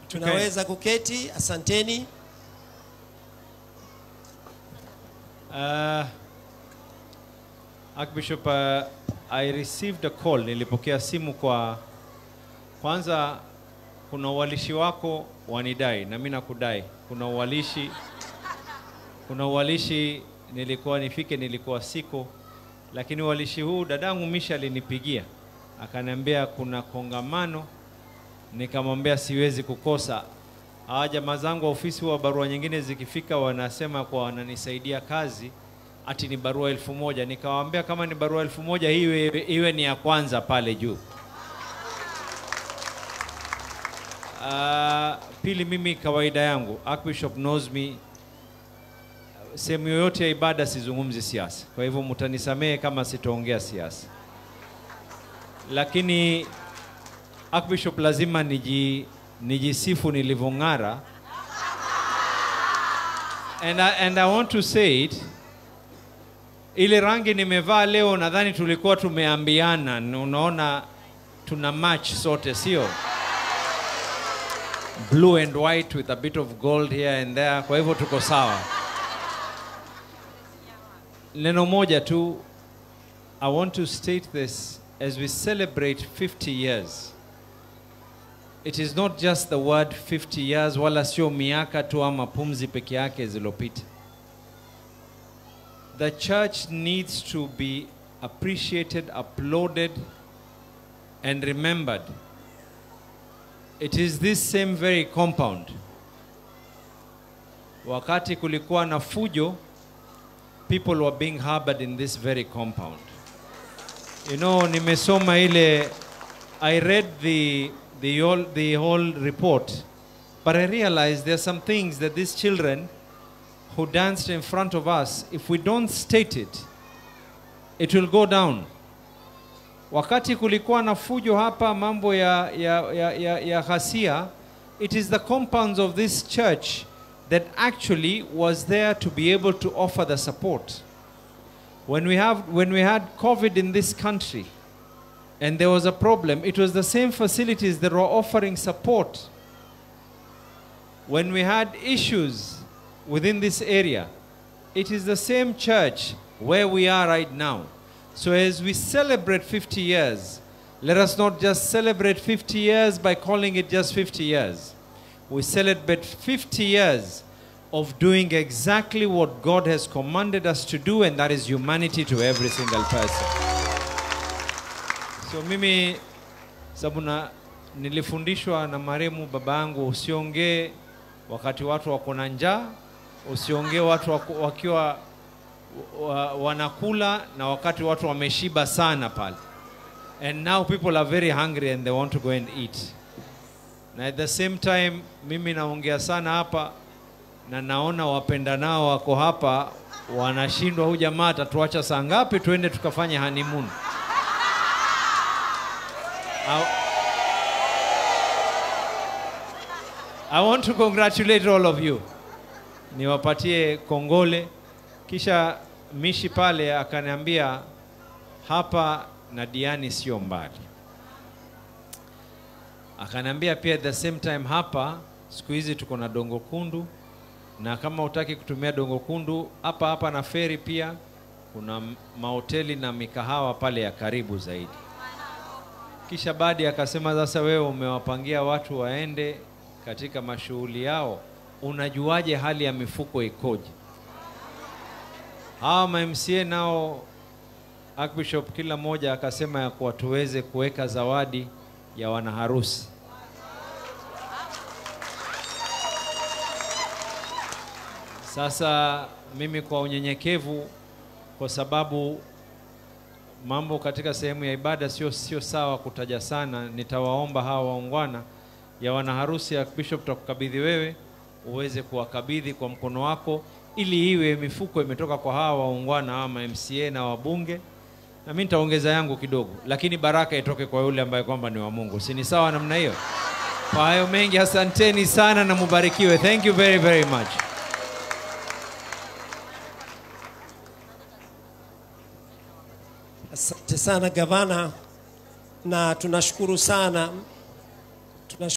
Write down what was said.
Tunaweza kuketi, asanteni. Archbishop, I received a call, nilipokea simu kwa kwanza kuna uwalishi wako wanidai na mimi nakudai. Kuna uwalishi nilikuwa nifike, nilikuwa siko, lakini uwalishi huu dadangu Misha alinipigia akaniambia kuna kongamano, nikamwambia siwezi kukosa. Hawa jamaa zangu wa ofisi wa barua nyingine zikifika wanasema kwa wananisaidia kazi ati ni barua 1000. Nikawaambia kama ni barua 1000 iwe ni ya kwanza pale juu. Pili, mimi kawaida yangu, Archbishop knows me, sehemu yoyote ya ibada sizungumzi siasa. Kwa hivyo mtanisamehe kama sitaongea siasa. Lakini Archbishop lazima nijisifu nilivong'ara. And I want to say it, ile rangi nimevaa leo nadhani tulikuwa tumeambiana, unaona tuna match sote, sio? Blue and white with a bit of gold here and there, kwa hivyo tuko sawa. Neno moja tu, I want to state this as we celebrate 50 years. It is not just the word 50 years, wala sio miaka tu ama pumzi peke yake zilopita. The church needs to be appreciated, applauded, and remembered. It is this same very compound. Wakati kulikuwa na fujo, people were being harbored in this very compound. You know, nimesoma ile, I read the whole report, but I realized there are some things that these children who danced in front of us, if we don't state it, it will go down. Wakati kulikuwa na fujo hapa, mambo ya ghasia, it is the compounds of this church that actually was there to be able to offer the support. When we had COVID in this country and there was a problem, it was the same facilities that were offering support. When we had issues within this area, it is the same church where we are right now. So as we celebrate 50 years, let us not just celebrate 50 years by calling it just 50 years. We celebrate 50 years of doing exactly what God has commanded us to do, and that is humanity to every single person. So mimi sababu nilifundishwa na marehemu babangu, usiongee wakati watu wako na njaa, usiongee watu wakiwa wanakula, na wakati watu wameshiba sana pale. And now people are very hungry and they want to go and eat. Na at the same time mimi naongea sana hapa na naona wapenda nao wako hapa wanashindwa, huyu jamaa atatuacha saa ngapi tuende tukafanye honeymoon. I want to congratulate all of you. Niwapatie kongole. Kisha Mishi pale akaniambia hapa na Diani sio mbali. Akaniambia pia at the same time hapa siku hizi tuko na Dongo Kundu, na kama hutaki kutumia Dongo Kundu hapa hapa na feri pia kuna mahoteli na mikahawa pale ya karibu zaidi. Kisha baada akasema sasa wewe umewapangia watu waende katika mashughuli yao, unajuaje hali ya mifuko ikoje? Hawa ma MCA nao Archbishop kila moja akasema ya kuwa tuweze kuweka zawadi ya wanaharusi. Sasa mimi kwa unyenyekevu, kwa sababu mambo katika sehemu ya ibada sio sawa kutaja sana, nitawaomba hawa waungwana ya wanaharusi ya Bishop tutakukabidhi wewe uweze kuwakabidhi kwa mkono wako, ili iwe mifuko imetoka kwa hawa waungwana, hawa MCA na wabunge, na mimi nitaongeza yangu kidogo, lakini baraka itoke kwa yule ambaye kwamba ni wa Mungu. Si ni sawa namna hiyo? Kwa hayo mengi, asanteni sana na mubarikiwe. Thank you very very much. Asante sana gavana, na tunashukuru sana.